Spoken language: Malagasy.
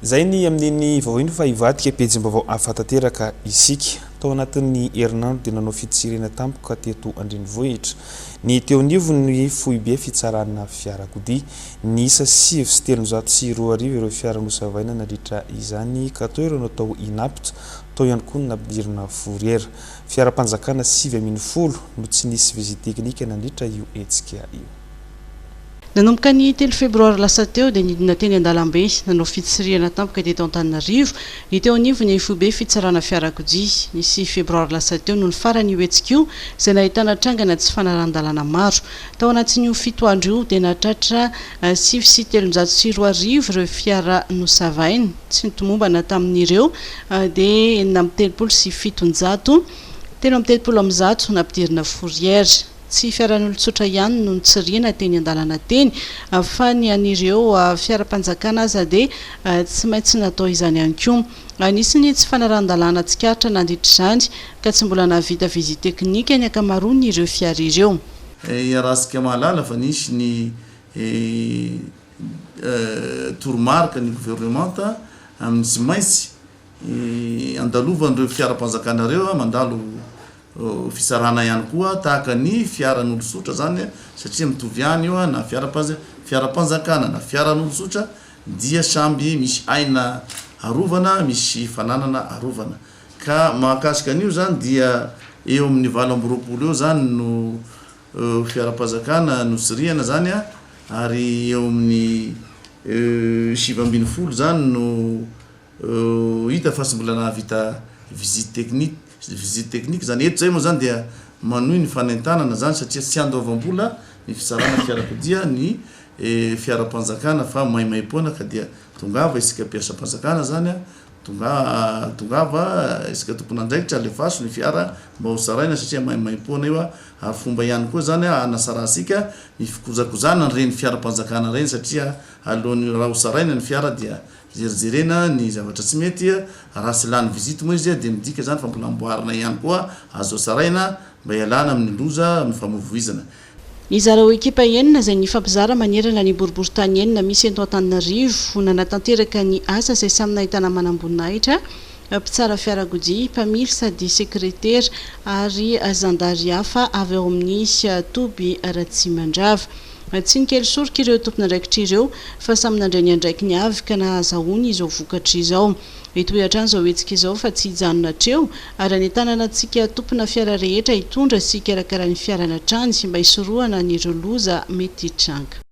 Izay ny amin'iny vaovao iny fa hivadika pejim-baovao hafa tanteraka isika. Tao anatin'ny herinandro dia nanao fitsirihana tampoka teto an-drenivohitra ny teo anivon'ny foibe fitsarana fiarakodia. Niisa 2309 ireo fiara nosavaina nandritra izany ka tao ireo natao inapte, tao ihany koa ny nampidirina fourrière. Fiaram-panjakana 19 no tsy nisy visite technique nandritra io hetsika io. Nanomboka ny telo febroary lasa teo dia nidina teny an-dalambe nanao fitsirihana tampoka teto Antananarivo ny teo anivon'ny foibe fitsarana fiarakodia. Ny sivy febroary lasa teo no nifarana io hetsika io izay nahitana trangana tsy fanarahan-dalàna maro. Tao anatin'io fito andro io dia nahatratra 2309 ireo fiara nosavaina. Tsy nitomombana tamin'ireo dia 736 133 nampidirina fourrière. Tsy fiaran'olon-tsotra ihany no nitsiriana teny an-dalana teny fa ny an'ireo fiaram-panjakana aza dia tsy maintsy natao izany ihany koa. Nisy ny tsy fanarahan-dalàna tsikaritra nandritra izany ka tsy mbola nahavita visite technique ny ankamaroan'ireo fiara ireo. Iarahantsika mahalala fa nisy ny toromarika ny governemanta amin'ny tsy maintsy andalovan'ireo fiaram-panjakana ireo mandalo Fitsarana ihany koa tahaka ny fiaran'olon-tsotra zany satria mitovy ihany io na fiaram-panjakana na fiaran'olon-tsotra dia samby misy aina arovana misy fananana arovana ka mahakasika an'io zany dia eo amin'ny 28 eo zany no fiaram-panjakana notsirihana zany ary eo amin'ny 19 zany no Hita fa tsy mbola nahavita visite technique, visite technique zany. Eto zay moa zany dia manohy ny fanentanana zany satria tsy andoavam-bola ny fitsarana fiarakodia ny fiaram-panjakana fa maimaimpoana ka dia tongava isika mpiasam-panjakana zany a, tonga tongava isika tompon'andraikitra alefaso ny fiara mba ho tsaraina satria maimaimpoana io a, ary fomba ihany koa zany hanasarahantsika ny fikojakojana an'ireny fiaram-panjakana ireny satria alohan'ny raha ho tsaraina ny fiara dia Jerijerena ny zavatra tsy mety, raha tsy lany visite moa izy dia midika izany fa mbola amboarina ihany koa, azo hatsaraina mba hialana amin'ny loza mifamoivoizana. Nizara ho ekipa enina izay nifampizara manerana ny boriborintany enina misy eto Antananarivo nanatanteraka ny asa izay samy nahitana manamboninahitra, mpitsara fiarakodia, mpamily sady sekretera ary zandary hafa avy ao amin'ny toby Ratsimandrava. Tsy nikely soroka ireo tompon'andraikitra ireo fa samy nandray ny andraikiny avy ka nahazahoany izao vokatra izao. Hitohy hatrany izao hetsika izao fa tsy hijanona hatreo ary hanentanana antsika tompona fiara rehetra hitondra sy hikarakara ny fiarany hatrany mba hisorohana an'ireo loza mety hitranga.